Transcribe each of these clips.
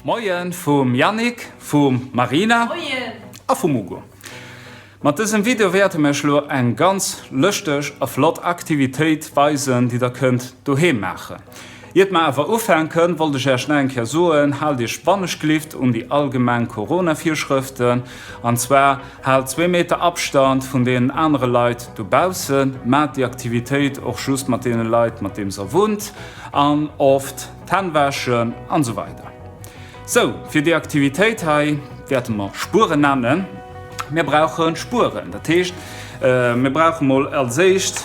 Moien vum Yannick, vum Marina Moien. a vum Hugo. Mat dësem Video wäerte mir iech lo eng ganz lëschteg a flott Aktivitéit weisen, déi der kënnt doheem maachen. Iert mer awer ufänken, wollt ech iech nach eng Kéier soen, haalt iech wannechglift un déi allgemeng Corona-Virschrëften, an zwar haalt zwee Meter Abstand vun deenen anere Leit dobaussen, maacht déi Aktivitéit och just mat deene Leit, mat deem der wunnt, an oft d'Hänn wäschen an esou weider. Sou, fir déi Aktivitéit hei wäerte mer Spueren nennen. Mir brauche Spueren, dat heescht, mir brauche mol als éischt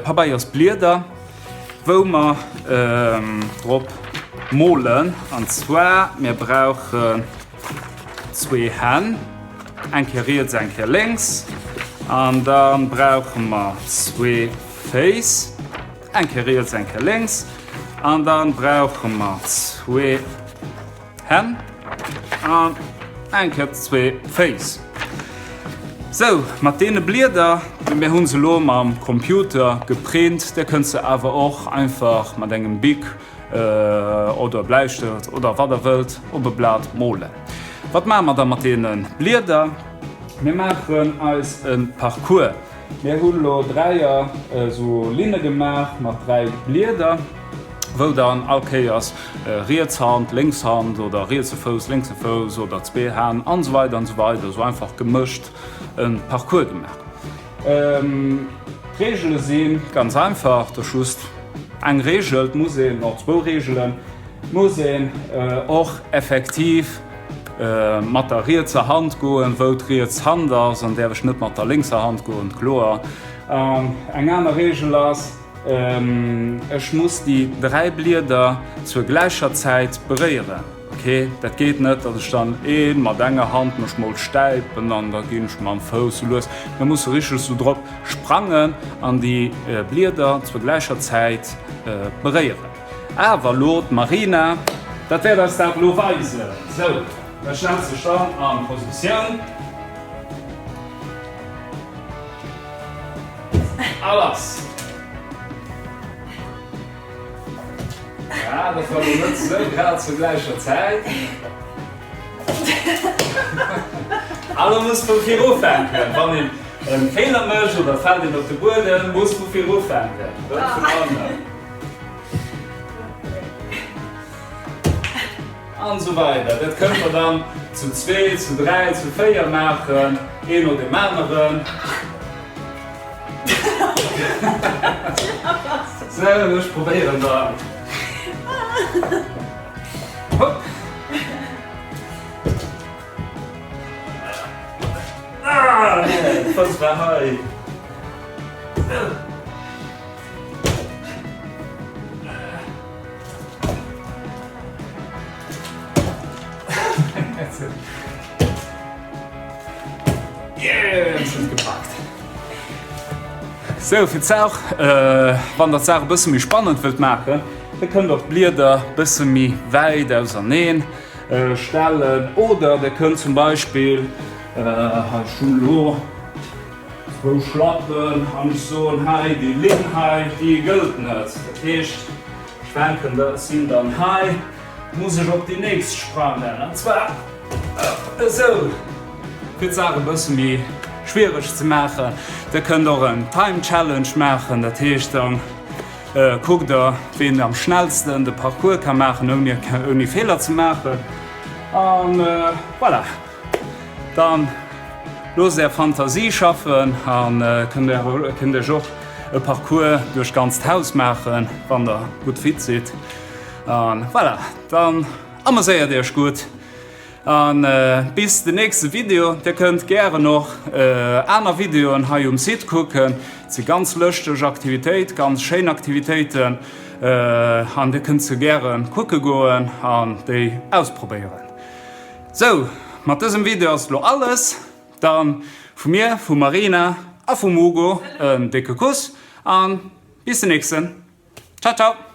Pabeiersblieder, wou mer drop molen. An zwar, mir brauchen zwee Hänn, eng Kéier riets, eng Kéier lénks. An da brauche mer zwee Féiss, eng Kéier riets, eng Kéier lénks. An da brauche mer zwee. Hänn an eng Kéier zwee Féiss. Sou, mat deene Blieder, mir hu se elo mam Computer geprint, dir kënnt se awer och einfach mat engem Bic oder Bläistëft oder wat der wëllt op e Blat molen. Wat maache mer da mat deene Blieder? Mir maachen eis e Parcours. Mir hunn elo dräier esou Linne gemaach mat dräi Blieder, wou dann all Kéiers riets Hand, lénks Hand oder rietse Fouss, lénkse Fouss oder zwee Hänn an esou weider an esou weider, esou einfach gemëscht e Parcours gemaach. D'Reegele si ganz einfach, et ass just eng Reegel, et muss een, och zwou Reegelen, et muss een och effektiv mat der rietser Hand goen, wou d'riets Hand ass, an däerf ech net mat der lénkser Hand goen, kloer. An eng aner Reegel ass, ech muss déi 3 Blieder zur gläicher Zäit beréieren. Ok, dat geet net, datt ech dann ee mat enger Hand mech mol stäipen an da ginn ech mam Fouss sou lues. Mir musse richteg sou drop sprangen an déi Blieder zur gläicher Zäit beréieren. Awer lo d'Marina, dat wäert eis dat lo weisen. Sou, da stellt sech dann an Positioun. A lass! Ja, dat war lo net sou grad zur gläicher Zäit. A lo muss vu vir ufänken. Wann een e Feeler mécht oder fält een op de Buedem, muss vu vir ufänken. Net vun hannen. An esou weider. Dat kënnt der dann zu zwee, zu dräi, zu véier maachen, een no deem aneren. Sou, ech probéieren dann. Hopp. Ah, nee, d'Fouss war hei. Yeah, ech hunn et gepackt. Sou, fir d'Saach, wann der d'Saach e bësse méi spannend wëllt maachen, da kënnt der och d'Blieder e bësse méi wäit auserneen stellen oder der kënnt zum Beispill, hei ech hunn elo Zwou Schlappen an ech soen hei, déi Linn hei, déi gëllt net. Dat heescht, ech fänken da, sinn dann hei, muss ech op déi nächst sprangen, an zwar esou, fir d'Saach e bësse méi schwiereg ze maachen. Der kënnt och en Time Challenge maachen, dat heescht, da kuckt der, ween am schnellsten de Parcours ka maachen, ouni, ouni Feeler ze maachen. An voilà. Dann loosst är Fantasie schaffen an kënnt iech och e Parcours duerch d'ganzt Haus maachen, wann der gutt fit sidd. An voilà, dann ameséiert iech gutt an bis den nächste Video. Dir kënnt gären och aner Videoen hei um Site kucken. Et si ganz lëschteg Aktivitéit, ganz schéin Aktivitéiten an dir kënnt se gäre kucke goen an déi ausprobéieren. Sou, mat dësem Video ass elo alles. Dann vu mir, vum Marina a vum Hugo en décke Kuss an bis den nächsten. Ciao ciao!